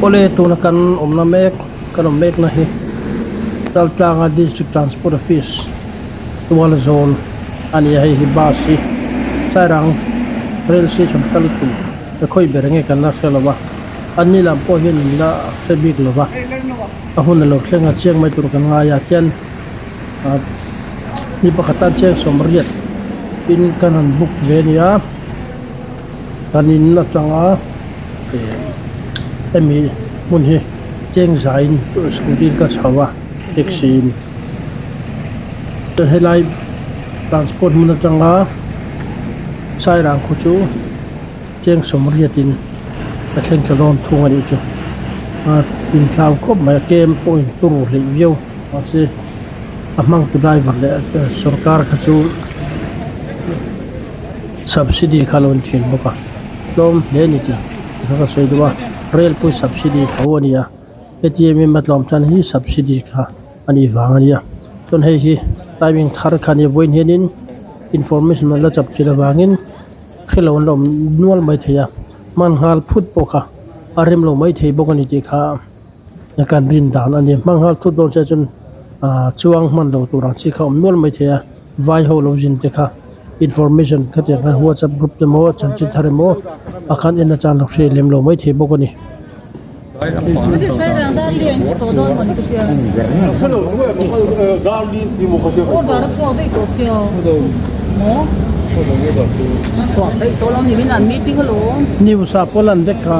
Awle tuna kan awmna mek kan awm mekna hi Chaltlanga District Transport Office tual zawl a ni a hei hi bus hi Sairang rail station kal tur ka khawi ber nge kan la hre lo a an ni lam pawh hian in la hre bik lo va a hun a lo thleng a chiang mai tur kan ngai a tian ah ni pakhat tan chiang sawmriat in kan han book ve a ni a kan in atanga eh hemi hmun hi cheng zaiin scooty in ka chho a taxi in chuan helai transport hmun atanga Sairang khu chu cheng sawmriat in a thleng thla dawn thung a nih chu a inthlau khawp mai a kem pawh in turu hleih viau mahse a hmangtu driver leh sorkar kha chu subsidy kha lo in thin bawk a tlawm hle a ni tih kha ka sawi duh a rail pawh hi subsidy tho a ni a heti em em a tlawm chuan hi subsidy kha a nih vang a nia chuan hei hi timing thar kha a nia vawiin hianin information an la chap chin avangin hrelo an la awm nual maithei a hman nghal phut pawh kha a rem lo maithei bawk a ni tih kha kan rin dan a ni hman nghal thut dawn che chuan ah chuang hman lo tur ang chi kha a awm nual maithei a vai ho lo zin te kha information khatiang khan whatsapp group te maw chanchin thar emaw a khan en a chan lo hre lem lo maithei bawk a ni. News ah pawh lan vek kha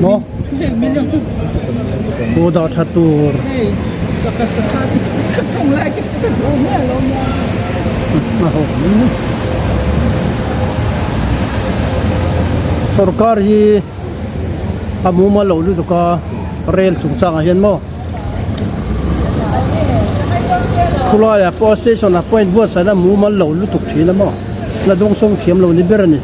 maw aw dah tha tur. Sorkar hi a mumal loh lutuk a rail chungchangah hian maw khulaiah pawh station ah pawh inbuatsaihna mumal loh lutuk thin a maw la dawngsawng thiam lo ni ber a ni.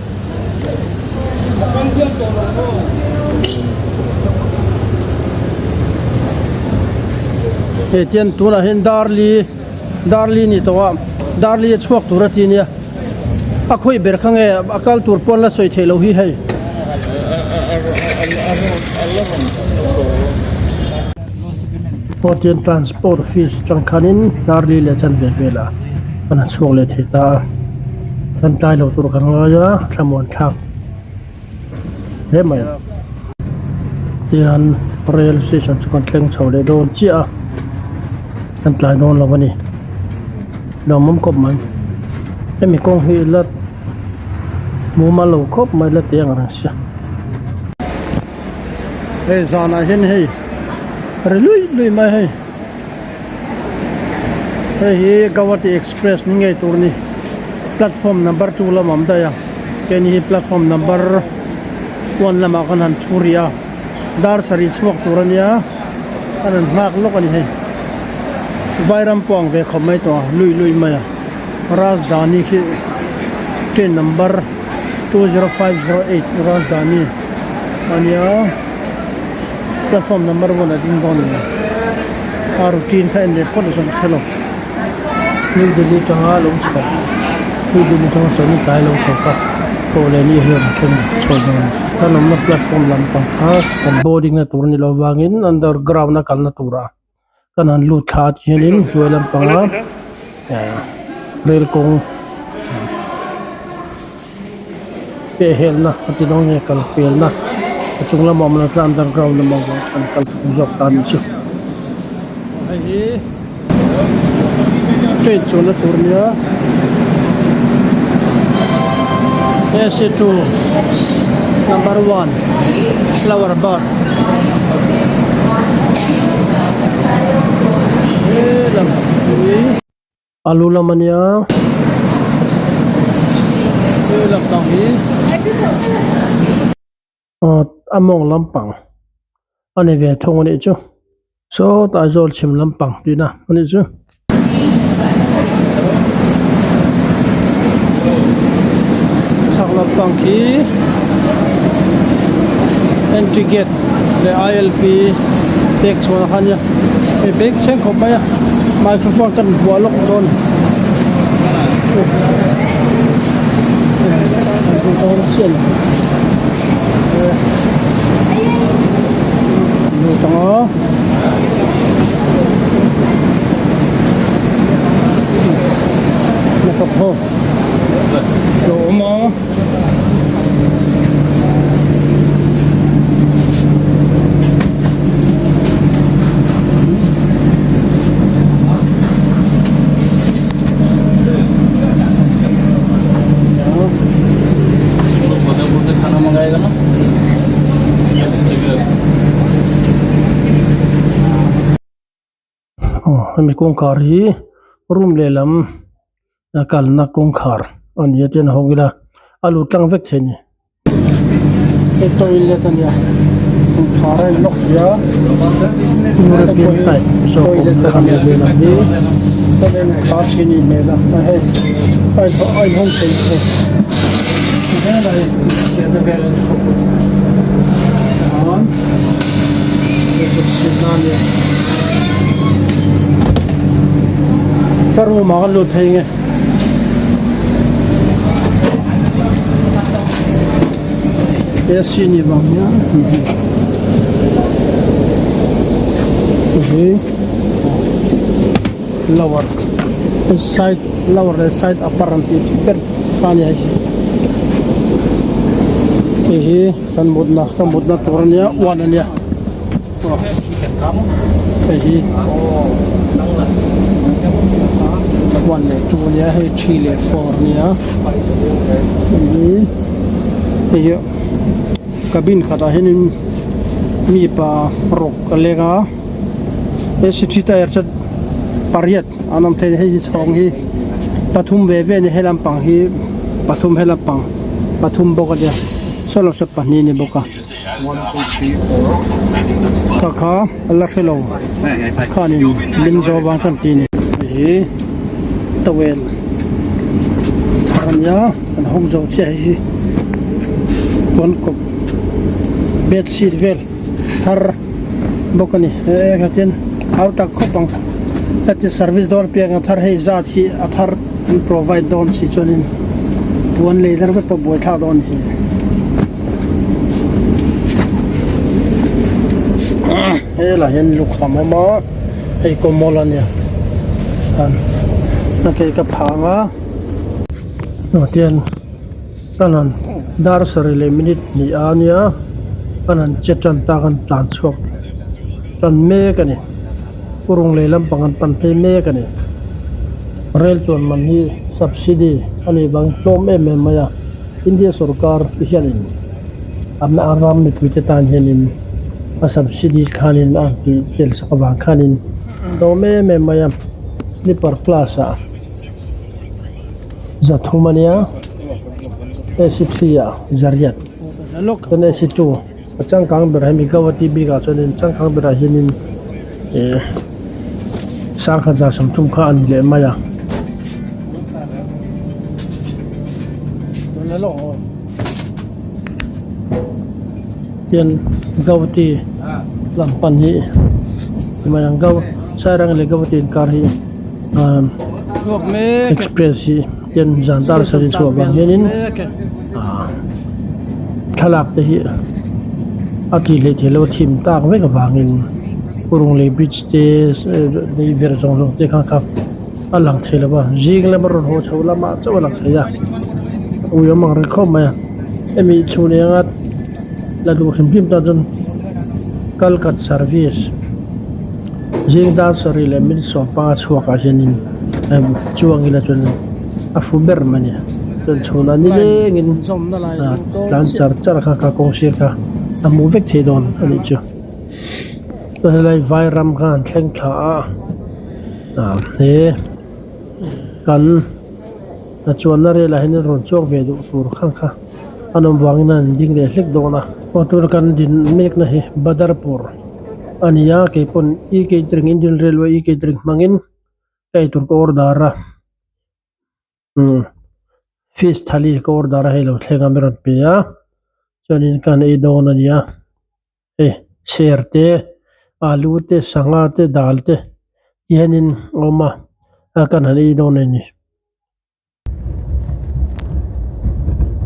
Hei tian tunah hian Darli Darli ni tawh a Darli a chhuak tur a ti nia a khawih ber kha nge a kal tur pawh an la sawi theih loh hi hei. Pawh tian transport office atang khanin Darli leh chanve velah kan han chhuak leh thei ta a kan tlai lo tur kan ngai a thlamuan thlak hle mai tian rail station chu kan thleng chho leh dawn chiah a kan tlai dawn lo a ni lawmawm khawp mai hemi kawng hi la mumal lo khawp mai la tih ang reng sia. Hei zanah hian hei ri lui lui mai hei hei hi Guwahati express ni ngei tur a ni platform number two lamah a awm daih a keini hi platform number one lamah khan han thu rih a dar sarih chhuak tur a nia an han nghak lawk a ni hei vairam pawh ang ve khawp mai tawh a lui lui mai a Rajdhani khi train number 20508 Rajdhani a nia platform number one a ding dawn a ni a routine kha en leh phawt a zawng hre lo New Delhi atanga lo chho New Delhi atanga chawlhni tlai lo chho kha tawh leh ni hian a then chho dawn kan awmna platform lampang kha kan boarding na tur a ni loh avangin underground a kalna turah kan han lut thla a tihianin hnuai lampanga rail kawng peh helna a ti dawn nge kal pelna a chung lamah awm lo tla underground lamah vang kan kal thung zawk ta a nih chu hei hi train chuanna tur a nia A C two number one flower bar. Alu lam a nia he lampang hi a mawng lampang a ni ve thung a nih chu sawtah Aizawl chhim lampang tihna a nih chu. Chhak lampang khi entry gate leh I L P pek chhuahna kha a nia hei bag chheng khawp mai a microphone ka rawn vuah lawk dawn. chiah a ni. Lut ang a. Hnathawk ho lo awm a. Aw hemi kawngkhar hi room lehlam a kalna kawngkhar a ni a tian a hawng ila a lut tlang vek thei a ni. Hei toilet a nia kawngkhar a in lock hrih a European type zawk awm kha a ni lehlam hi khar thin a nih hmel a hei a inhawng thei bawk Ka room ah ka lut phei nge. AC ni vang hian hi lower side lower leh side upper an tih chi ber kha a ni hei hei hi kan mutna ka mutna tur a nia uan a nia hei hi one leh two a nia hei three leh four a nia hei hi hei hi cabin khatah hianin mi pa ruk a leng a. He city tyre chu pariat an awm thei a ni hei hi chhawng hi pathum ve ve a ni he lampang hi pathum he lampang pathum bawk a nia saw lam saw pahnih a ni bawk a kha kha a la hre lo khanin min zawh vang khan ti a ni hei hi towel thar a nia an hawng zo chiah hei hi puan kawp bedsheet vel thar. bawk a ni engah chuan hau tak khawp ang heti service dawn apiang a thar hei zat hi a thar an provide dawn si chuanin puan lei lar vek pawh buaithlak dawn a ni helaiah hian lukham a awm a hei kawmawl a nia a ke ka phang a tian. Kan han dar sarih leh minute hnih a nia kan han che tan ta kan tlan chhuak tan mek a ni kurung leh lampang an pan phei mek a ni rail chuan man hi subsidy a nih vang tlawm em em mai a India sorkar te hianin a ram mipui te tan hianin a subsidy khanin a tih tel sak avang khanin tlawm em em mai a sleeper class ah. Zathum a nia AC three ah zariat chuan AC two a changkang berah hian Guwahati bikah chuanin changkang berah hianin ih sangkhat za sawmthum kha a ni leh mai a. Tian Guwahati lam pan hi mai ang Sairang leh Guwahati inkar hi. Express hi hian zan dar sarih chhuah vang hianin ah thlalak te hi a tih hleih theih loh a thim tak vek avangin Kurunglei bridge te lei ver zawng zawng te kha kha a lang thei lo va zing lama rawn haw chho lamah chauh a lang thei a ui awm ang reng khawp mai a hemi chhun enga la duh hrim hrim tan chuan kalkat service. Zing dar sarih leh minute 15 chhuak ah hianin chuang ila chuan a fu ber mai a ni chuan chhunah nilengin ah tlan char char kha kha kawng sir kha a hmuh vek thei dawn a nih chu chuan helai vai ram kha an thleng thla a ah he kan a chuanna relah hian rawn chuak ve duh tur kha kha an awm vangin an ding leh hlek dawn a aw tur kan din mekna hi Badarpur. A ni a kei pawn e catering Indian railway e catering hmangin ka eitur ka order a umm fish thali ka order a hei lo thleng a mi rawn pe a chuanin ka han ei dawn a nia hei ser te alu te sangha te dal te tihianin a awm a kan han ei dawn a ni.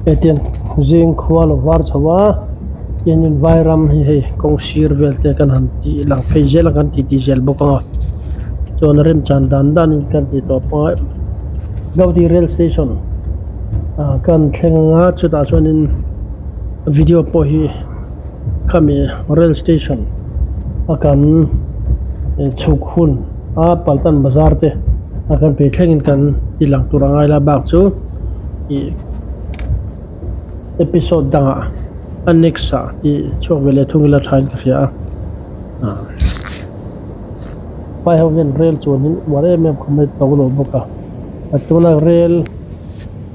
Hetiang zing khua lo var chho a tiangin vairam hi hei kawng sir vel te kan han tih lang phei zel a kan titi zel bawk ang a chuan remchan dan danin kan ti tawp ang a Gaudi rail station ah kan thleng ang a chutah chuanin video pawh hi khami rail station a kan chhuk hun a Paltan bazar te a kan phei thlengin kan ti lang tur a ngai la bak chu. Ih episode dangah a next ah tih chhuak ve leh thung ila thain ka hria a ah vai ho hian rel chuan hi uar em em khawp mai to lo bawk a a tuna rel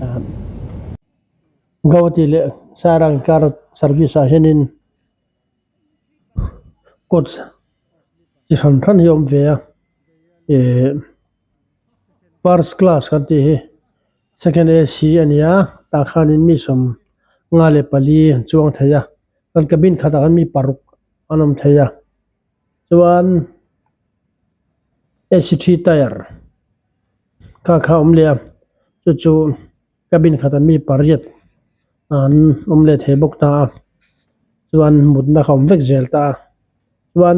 ah Guwahati leh Sairang inkar service ah hianin coach chi hran hran hi a awm ve a eh. First class kan tih hi second AC a ni a tah khanin mi 54 an chuang thei a chuan cabin khatah khan mi paruk an awm thei a chuan AC three tier kha kha a awm leh a chu chu cabin khatah mi pariat an awm leh thei bawk ta a chuan mutna kha a awm vek zel ta a chuan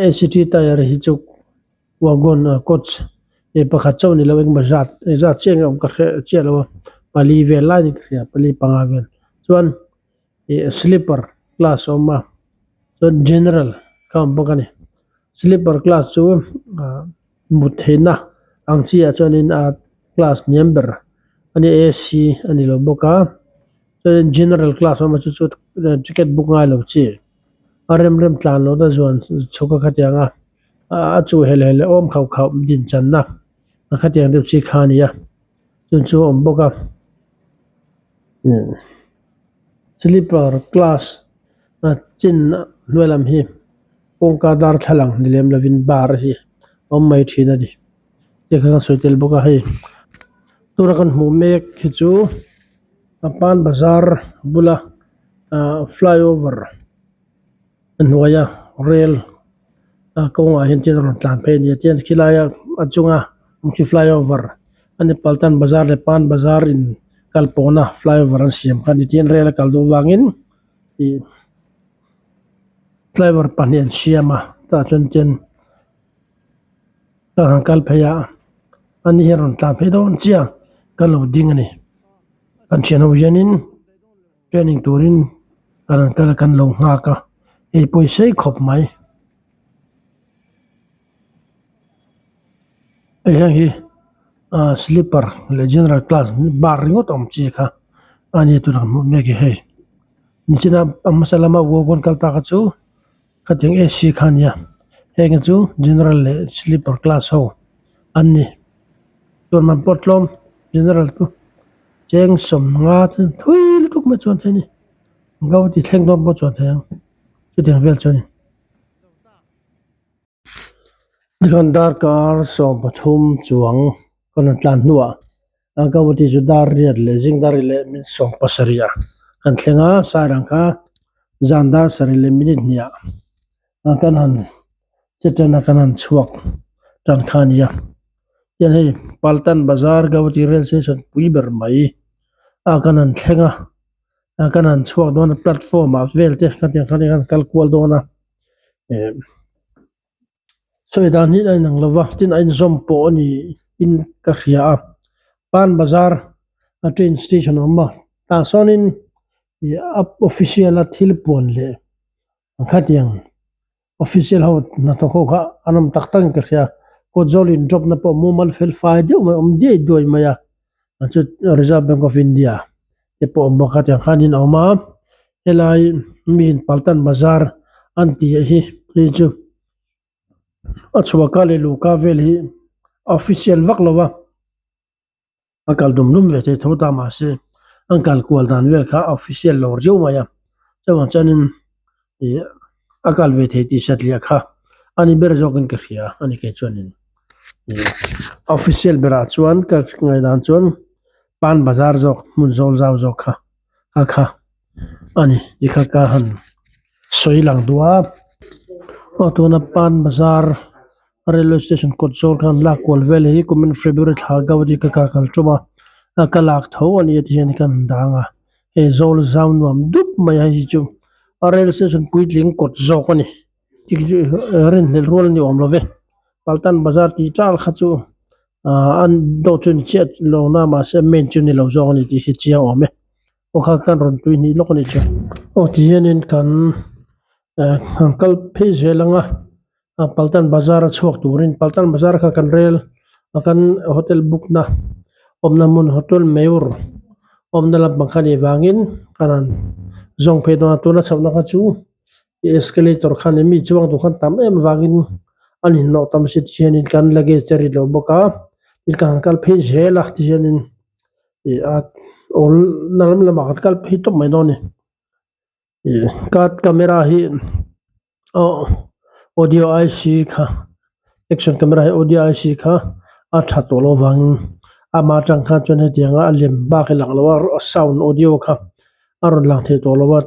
AC three tier hi chu. Wagon ah coach eh pakhat chauh ni lo engemaw zat engzat chiah nge awm ka hre chiah lo a pali vel lai ni ka hria pali panga vel chuan ih sleeper class a awm a chuan general kha a awm bawk a ni sleeper class chu ah mut theihna ang chi ah chuanin ah class hniam ber a ni A C a ni lo bawk a chuanin general class a awm a chu chu ticket book ngai lo chi a rem rem tlan loh na zuan chhuk a khatiang a. A chu hel hel awm khauh khauh din channa a khatiang deuh chi kha a ni a chun chu a awm bawk a sleeper class a chin hnuai lam hi kawngka darthlalang ni lem lovin bar hi a awm mai thin a ni tih kha ka sawi tel bawk a hei tuna kan hmuh mek hi chu a pan bazar bula ah flyover. A hnuaia rel a kawngah hian thil a rawn tlan phei a ni a chuan khilaia a chunga awm khi flyover a ni Paltan bazar leh Pan bazar in kal pawhna flyover an siam kha a ni tin rel a kal duh avangin ih flyover pahnih an siam a tah chuan chuan a han kal phei a ani hian a rawn tlan phei dawn chiah kan lo ding a ni kan thian ho hianin. Training turin kan rawn kal a kan lo nghak a hei pawh hi sei khawp mai hei heng hi ah sleeper leh general class bar ringawt awm chi kha a ni tur ang hmuh mek hi hei nichina a hmasa lama wagon kal ta kha chu khatiang A C kha a nia heng hi chu general leh sleeper class ho an ni chuan man pawh tlawm general chu. Cheng 50 chu thui lutuk mai chuan thei a ni Guwahati thleng dawn pawh chuan thei ang chutiang vel chu a ni. Tikhan darkar 13 chuang kan rawn tlan hnuah Guwahati chu dar riat leh zing dar riat leh minute 17 ah kan thleng a Sairang kha zan dar sarih leh minute hnih ah kan han che tan a kan han chhuak tan kha a ni a. Hian hei Paltan Bazar Guwahati rail station pui ber mai a kan han thleng a a kan han chhuak dawn a platform ah vel te khatiang khan kan kal kual dawn a eh sawi dan hi a inang lo va tin a inzawm pawh a ni in ka hria a Pan Bazar a train station a awm a tah sawnin ih a official a thil puan leh khatiang. Official ho hnathawk ho kha an awm tak tak in ka hria kawt zawl in drop na pawh mumal fel fai deuh mai awm diai duai mai a chu Reserve Bank of India te pawh awm bawk a tiang khan in a awm a helai mi in Paltan bazar an tih hi hei chu a chhuah ka leh luh ka vel hi official vak lo va. A kal dum dum ve thei tho ta mahse an kal kual dan vel kha a official lo riau mai a chuvang chuanin ih a kal ve thei tih satliah kha a ni ber zawkin ka hria a ni kei chuanin ih official berah chuan ka ngaihdan chuan pan bazar zawk hmun zawl zau zawk kha a kha a ni ti kha ka han sawi lang duh a aw tuna pan bazar. Railway station kawt zawr khan lak kual vel hi kumin February thla Gauri ka kal tum a. a ka lak tho a ni a ti hian kan dang a hei zawl zau nuam dup mai a hei hi chu a rail station puitling kawt zawk a ni rinhlelh rual a ni awm lo ve Paltan bazar tih ṭal kha chu ah an dawt chu ni chiah lo na mahse main chu ni lo zawk a ni tih hi chiang awm e aw kha kan rawn tui hnih lawk a nih chu aw ti hianin kan eh han kal phei zel ang a ah Paltan bazar a chhuak turin Paltan bazar kha kan rel a kan hotel book na awmna hmun hotel Mayur awmna lampang kha nih vangin kan han zawng phei dawn a tuna chhohna kha chu. Escalator khan mi chuang duh khan tam em vangin an inhnawh tam si tihianin kan luggage te a rit lo bawk a tin kan han kal phei zel a tihianin ih a awl na lam lamah kan kal phei tawp mai dawn a ni ih card camera hi aw audio I C kha action camera hi audio I C kha a tha tawh loh avangin amah atang khan chuan hetianga a lem bak hi lang lo a sound audio kha a rawn lang thei tawh lo a.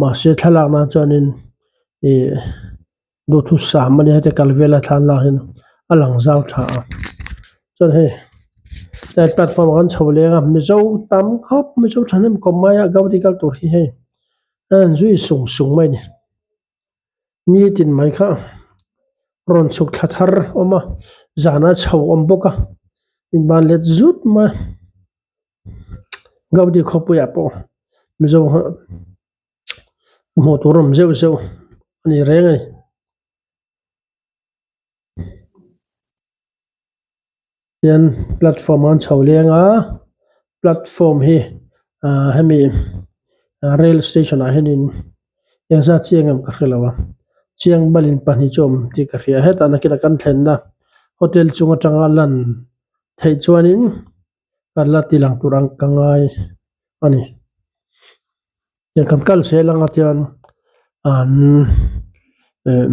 Mahse thlalak nan chuanin ih duhthusam a nia heti kal vela thlan lak hian a lang zau tha a chuan hei tlai platform ah kan chho leng a mizo tam khawp mizo thahnem kawp mai a gauti kal tur hi hei a en zui sung sung mai a ni nitin mai kha rawn chhuk thla thar a awm a zan a chho awm bawk a inban let zut mai a. Gaudi khawpuiah pawh Mizo hmuh tur awm zeuh zeuh a ni reng a ni. Tihian platform ah an chho leng a platform hi ah hemi rail station ah hianin engzat chiang em ka hrelo a chiang balin pahnih chu a awm tih ka hria hetah nakinah kan thlenna hotel chung atanga lan theih chuanin. Kan la ti lang tur ang ka ngai a ni. Tiang kan kal zel anga chuan an eh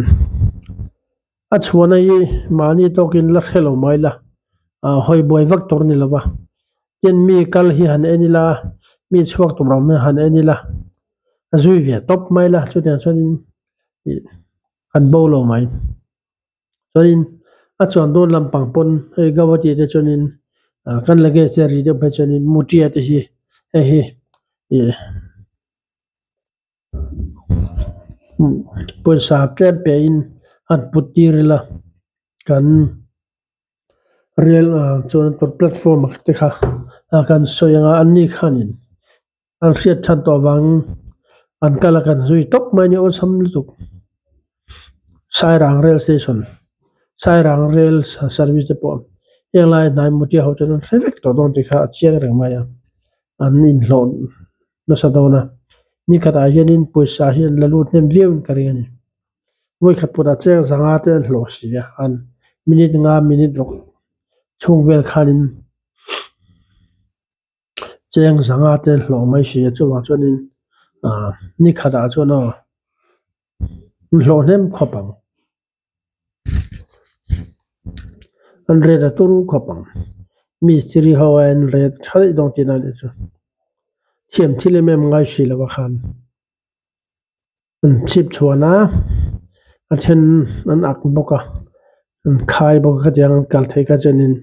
a chhuahna hi mahni tawkin la hre lo mai la ah hawi buai vak tur a ni lo va tin mi kal hi han en ila mi chhuak tur awm hi han en ila a zui ve tawp mai la chutiang chuanin ih kan bo lo mai. Chuanin a chuan dawn lampang pawn hei Gauhati te chuanin ah kan luggage te a ri deuh phei chuanin Mutia te hi hei hi ih pawisa tlem pe in han put tir ila kan rel ah chuan platform ah te kha kan sawi anga an ni khanin. An hriat than tawh avangin an kal a kan zui tawp mai a ni awlsam lutuk. Sairang rail station Sairang rail service te pawh heng lai hnai mutia ho chuan an hre vek tawh dawn tih kha a chiang reng mai a, an inhlawh nasa dawn a, nikhatah hianin pawisa hi an la lut hnem viau in ka ring a ni. Vawikhat pawh cheng zanga te an hlawh si a, an minute nga minute rawk chhung vel khanin. Cheng zanga te hlawh mai si a chuvang chuanin ah ni khatah chuan aw hlawh hnem khawp ang an rate a turu khawp ang mistiri ho a en rate tha daih dawn tihna a nih chu thiam thil em em ngai si lo a khan an chhip chhuan a a then an ak bawk a an khai bawk a khatiang an kal theih kha chuanin.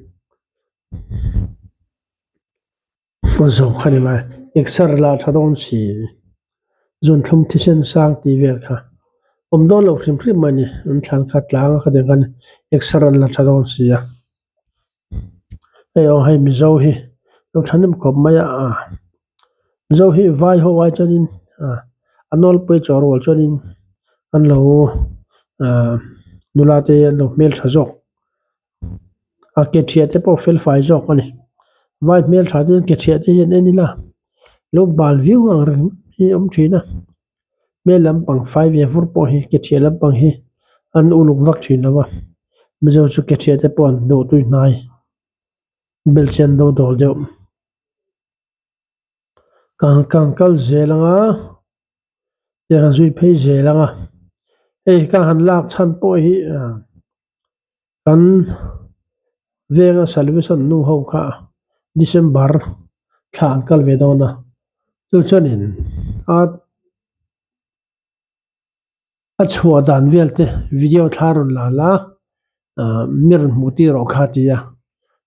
A zawh kha ni mai exer la tha dawn si zunthlum thisen sang tih vel kha awm dawn lo hrim hrim mai a ni an thlan kha tlang a khatiang khan exer an la tha dawn si a hei aw hei mizo hi lo thahnem khawp mai a mizo hi vai ho ai chuanin ah a nawlpui chaw rual chuanin an lo ah nula te an lo hmeltha zawk. A ke thiah te pawh fel fai zawk a ni vai hmeltha te ke thiah te hian en ila lo bal viau ang reng hi a awm thin a hmel lampang fai ve vur pawh hi ke thiah lampang hi an uluk vak thin lo a mizo chu ke thiah te pawh an hnawh tui hnai belchian do dawl deuh kan kan kal zel ang a tiang a zui phei zel ang a hei ka han lak chhan pawh hi ah. Kan venga salvation nu ho kha December thla an kal ve dawn a, chu chuanin a a chhuah dan vel te video thla rawn la la ah mi rawn hmuh tir rawh kha a ti a,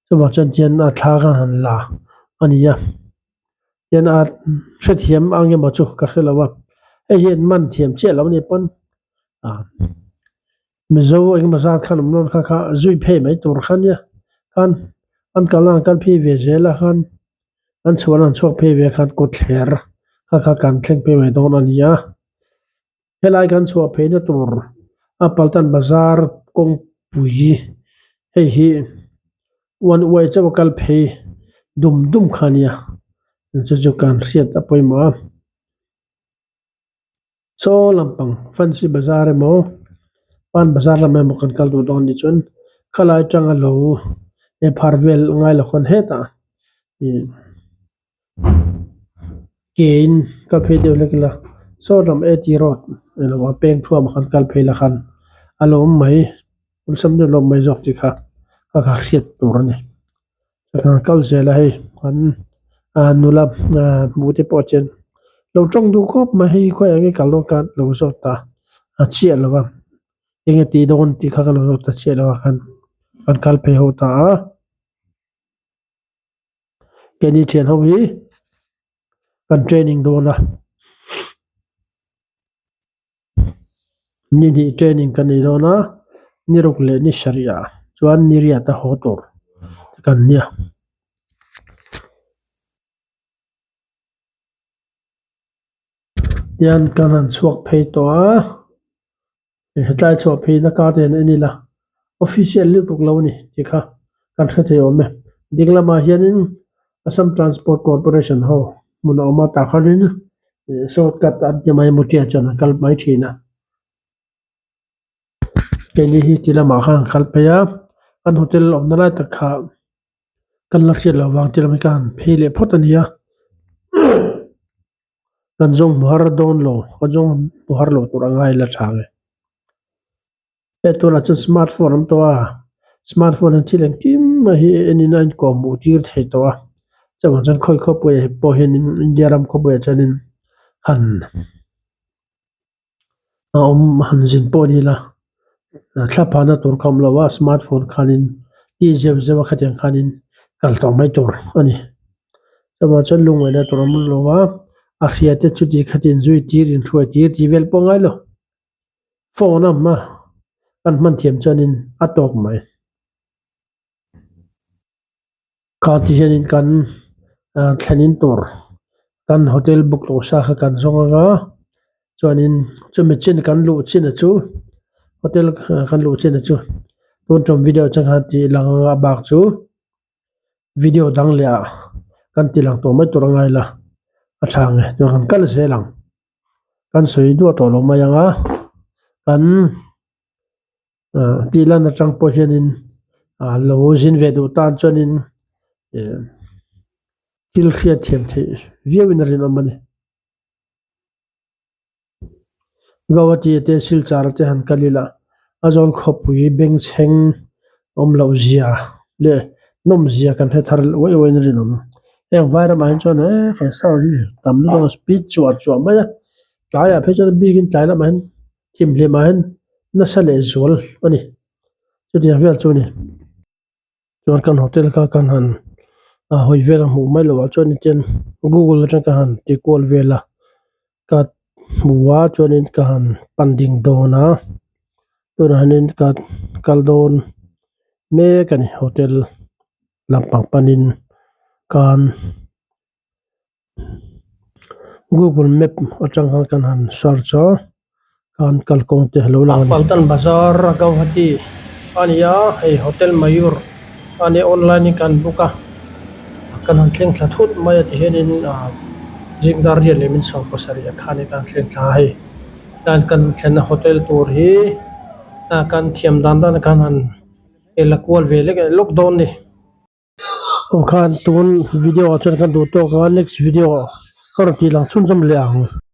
chuvang chuan tihian a thla kha han la. a ni a tian a hrethiam ang emaw chu ka hre lo a hei hian man thiam chiah lo a nih pawn ah mizo engemaw zat khan awm dawn kha kha zui phei mai tur kha nia khan an kalna an kal phei ve zel a khan an chhuahna an chhuak phei ve khan kawtthler kha kha kan thleng phei mai dawn a ni a. Helai kan chhuah pheina tur a Paltan Bazar kawngpui hei hi one way chauh a kal phei dum dum kha a nia chu chu kan hriat a pawimawh a saw lampang Fancy Bazar emaw Pan Bazar lam emaw kan kal duh dawn anih chuan khalai atanga lo phar vel ngai lo khawn hetah ih. Ke in kal phei deuh hlek ila saw lam A T road ilo a peng thuam ah khan kal phei la khan a lo awm mai awlsam deuh a lo awm mai zawk tih kha ka kha hriat tur a ni chuan kal zel a hei an ah nula ah hmuh te pawh chuan lo tawng duh khawp mai hei khawiah nge kal dawn khan lo zawt ta a chiah lo a enge tih dawn tih kha ka lo zawt ta chiah lo a khan kan kal phei ho ta a. Keini thian ho hi kan training dawn a ni hnih training kan nei dawn a ni ruk leh ni sarih ah chuan ni riat a haw tur kan nia. Tian kan han chhuak phei tawh a. Hetlai chhuah pheina ka te hian en ila official lutuk lo a ni tih kha kan hre thei awm e. Ding lamah hianin Assam Transport Corporation ho hmun a awm a tah khanin shortcut an ti mai emaw tia chuan an kal mai thin a. Keini hi ti lamah khan an kal phei a an hotel awmna lai tak kha kan la hriat loh vang ti lam hi ka han phei leh phawt a nia. Kan zawng hmu har dawn lo, kan zawng hmu har lo tur a ngai la tha nge. Hei tunah chuan smartphone an awm tawh a, smartphone hian thil engkim mai hi en in a inkawm hmuh tir thei tawh a, chuvang chuan khawi khawpui ah pawh hian India ram khawpui ah chuan in han a awm han zin pawh ni ila thla phahna tur kha awm lo a smartphone khanin tih zeuh zeuh a khatiang khanin kal tawh mai tur a ni chuvang chuan lungngaihna tur a awm lo a a hria te chuti khatin zui tir inhruai tir tih vel pawh a ngai lo phone a hma kan hman thiam chuanin a tawk mai. Kha ti hianin kan ah thlenin tur kan hotel book loh sa kha kan zawng anga chuanin chumi chin kan luh chin a chu hotel kan luh chin a chu tun tum video atang khan tih lang anga a bak chu video dang leh ah kan ti lang tawh mai tur a ngai la a tha ang e chuan kan kal zel ang kan sawi duah tawh lo mai anga kan. Tih lan atang pawh hianin ah lo zin ve duh tan chuanin eh thil hriat thiam theih viauin a rinawm a ni. Guwahati te Silchar te han kal ila a zawl khawpui bengchheng awm loh zia leh nawm zia kan hre thar uaih uaih in a rinawm. Heng vai ramah hian chuan eh kan sound hi tam lutuk a speed chuah chuah mai a tlaiah phei chuan a bikin tlai lamah hian Thimhlimah hian nasa leh zual a ni chutiang vel chu a ni chuan kan hotel kha kan han hawi vel a hmuh mai loh ah chuan tian google atang ka han ti kual vel a ka hmu a chuanin ka han pan ding dawn a tunah hianin ka kal dawn mek a ni hotel lampang panin khan. Google map atang khan kan han search a khan kalkawng te alo lang a ni. Paltan Bazar a Guwahati a ni a hei Hotel Mayur a nia online in kan book a kan han thleng thla thut mai a tihianin ah zingdar riat leh min sawm pasarih ah khan kan thleng thla a hei tan kan thlenna hotel tur hi ah kan thiam dan dan a khan han la kual ve lek lawk dawn a ni. Aw khan tun video ah chuan kan duh tawk a next video ah ka rawn tih lang chhunzawm leh ang.